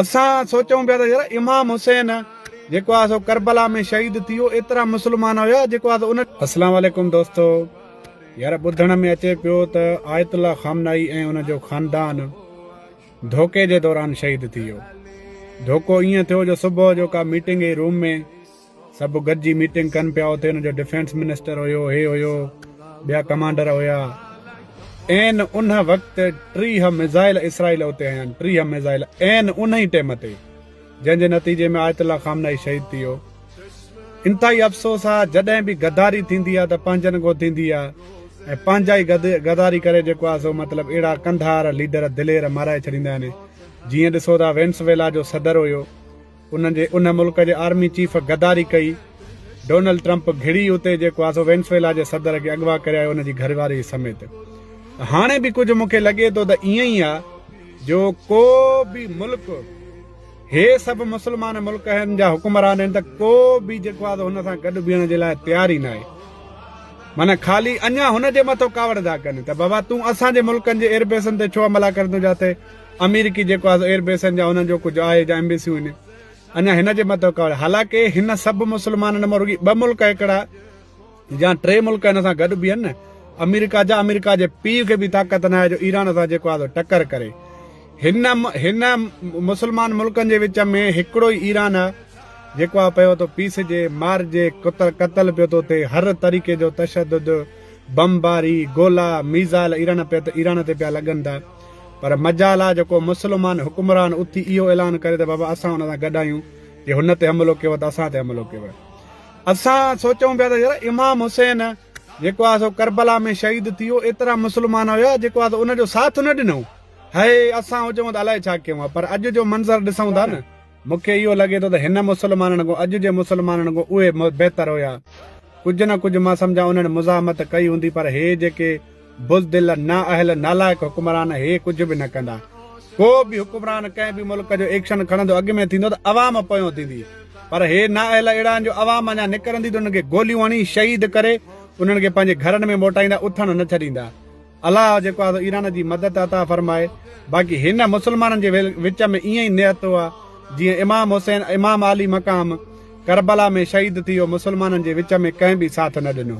اسان سوچون پيا ته يار امام حسين جيڪو آ سو ڪربلا ۾ شهيد ٿي ويو ايترا مسلمان هيا جيڪو آ سو ان. اسلام عليڪم دوستو يار ٻڌڻ ۾ اچي پيو ته آيت الله خامنائي ۽ ان جو خاندان ڌوڪي جي دوران شهيد ٿي ويو ڌوڪو ائين ٿيو جو صبح جو ڪا ميٽنگ هئي روم ۾ سڀ گڏجي ميٽنگ ڪن پيا اتي ان جو ڊفينس منسٽر هيو هي هيو ٻيا ڪمانڊر هيا عين ان وقت 30 ميزائل اسرائيل اتي هنيا 30 ميزائل عين ان ئي ٽيم تي جنهن جي نتيجي ۾ آيت الله خامنائي شهيد ٿي ويو انتهائي افسوس آ جڏهن به غداري ٿيندي آ ته پنهنجن کان ٿيندي آ ۽ پنهنجا ئي غداري ڪري جيڪو آ سو مطلب اهڙا ڪنڌار ليڊر دلير مارائي ڇڏيندا آهن جيئن ڏسو ٿا وينسويلا جو صدر هيو انهن جي ان ملڪ جي آرمي چيف غداري ڪئي، ڊونلڊ ٽرمپ گهڙي اتي جيڪو آ سو وينسويلا جي صدر کي اغوا ڪري آيو ان جي گهر واري سميت. ته هاڻي به ڪجهه مون کي لڳي ٿو ته ائين ئي آ جو ڪو به ملڪ هي سڀ مسلمان ملڪ آهن جا حڪمران آهن ته ڪو به جيڪو آ سو هن سان گڏ بيهڻ جي لاء تيار ئي ناهي. معنيٰ خالي اڃا هن جي مٿو ڪاوڙ ٿا ڪن ته بابا تون اسان جي ملڪن جي ايئربيسن تي ڇو حملا ڪرين ٿو جاتي آمريڪي جيڪو آهي سو ايئر بيسن جا انهن جو ڪجهه آهي جا ايمبيسيون آهن اڃا هن جي مٿو ڪاوڙ حالانڪه هن سڀ مسلمانن مان رڳي ٻه ملڪ هڪڙا يا ٽي ملڪ هن سان گڏ بيهن نه آمريڪا جا آمريڪا جي پيء کي به طاقت نه آهي جو ايران سان جيڪو آهي سو ٽڪر ڪري هن هن مسلمان ملڪن جي وچ ۾ هڪڙو ئي ايران آهي جيڪو آهي پيو ٿو پيسجي مارجي قتل پيو ٿو ٿئي هر طريقي جو تشدد بمباري، گولا، ميزائل ايران پيا ته ايران تي پيا لڳن ٿا پر مجال آ جو ڪو مسلمان حڪمران اٿي اهو اعلان ڪري ته بابا اسان ان سان گڏ آهيون جي هن تي حملو ڪيو ته اسان تي حملو ڪيو. اسان سوچون پيا ته يار امام حسين جيڪو آ سو ڪربلا ۾ شهيد ٿي ويو ايترا مسلمان هيا جيڪو آ سو ان جو ساٿ نه ڏنو هي اسان هجون ته الائي ڇا ڪيون ها پر اڄ جو منظر ڏسون ٿا نه مون کي اهو لڳي ٿو ته هن مسلمانن کان اڄ جي مسلمانن کان اهي بهتر هيا. ڪجهه نه ڪجهه مان سمجهان انهن مزاحمت ڪئي هوندي پر هي جيڪي بزدل، نااهل، نالائق حڪمران هي ڪجهه به نه ڪندا. ڪو به حڪمران ڪنهن به ملڪ جو ايڪشن کڻندو اڳ ۾ ٿيندو ته عوام پويون ٿيندي پر هي نااهل اهڙا آهن جو عوام اڃا نڪرندي ته انهن کي گوليون هڻي شهيد ڪري انهن کي پنهنجي گهرن ۾ موٽائيندا اٿڻ نه ڇڏيندا. الله جيڪو آهي سو ايران جي مدد عطا فرمائي باقي هن مسلمانن جي وچ ۾ ائين ئي نهتو آهي جيئن امام حسين امام عالي مقام ڪربلا ۾ شهيد ٿي ويو مسلمانن جي وچ ۾ ڪنهن به ساٿ نه ڏنو.